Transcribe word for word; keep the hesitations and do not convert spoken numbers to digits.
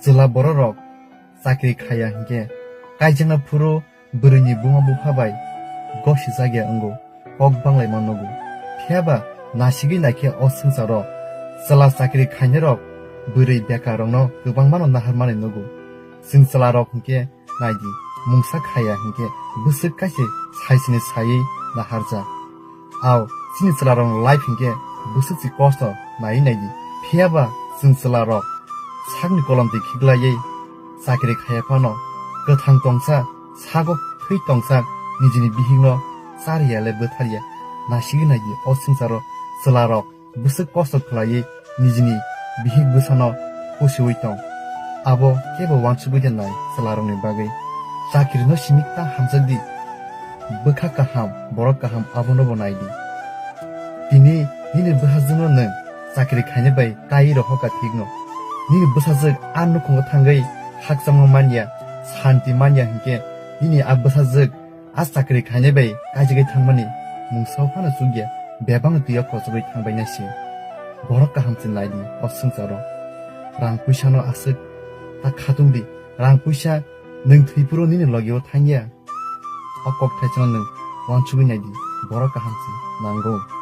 Chwla bororok chakri khaiya hinkhe kaijakna phuru bwrwini buma bupha bai gosijakya wngo, kok banglaima nugo. Phiyaba nasigwi naikhe o swngcharo chwla chakri khainairok bwrwi bekarrokno kwbangmano naharmani nugo. Chwng chwlarok hinkhe naidi, mungsa khaiya hinkhe bwswk kaisa saisini saiwi naharjak. Ao, chini chwlarokni life hinkhe bwswk se kosto naiwi naidi. Phiyaba chwng chwlarok sakni kolomtwi khiklaiwi chakri khaiya phano kwthang tongsa, sago thwi tongsa nijini bihikno chariya le bwtharya. Nasigwi naidi, o swngcharo chwlarok bwswk kosto khlaiwi nijini bihik bwsano kusiwi tong. Abo kebo uansugwi de nai chwlarokni bagwi. Chakrino simi ta hamjak di. Bwkha kaham, borok kaham abono bo nai di. Tini nini bwsajwkno nwng chakri khaina bai kaiwi rohorkha thikno. Nini bwsajwk a nukhungo thangwi khakchangma manya, santi manya hinkhe nini a bwsajwk a chakri khainai bai kaijagwi thangmani mungsa phano chukya, bebakno twiyo kochogwi thangbainai se. Borok kaham se naidi o swngcharo. Rang puisano aswk ta khatung di, rang puisa nwng thwi phuru nini logio thangya. O kok thaisano nwng uansugwi naidi, borok kaham se nango.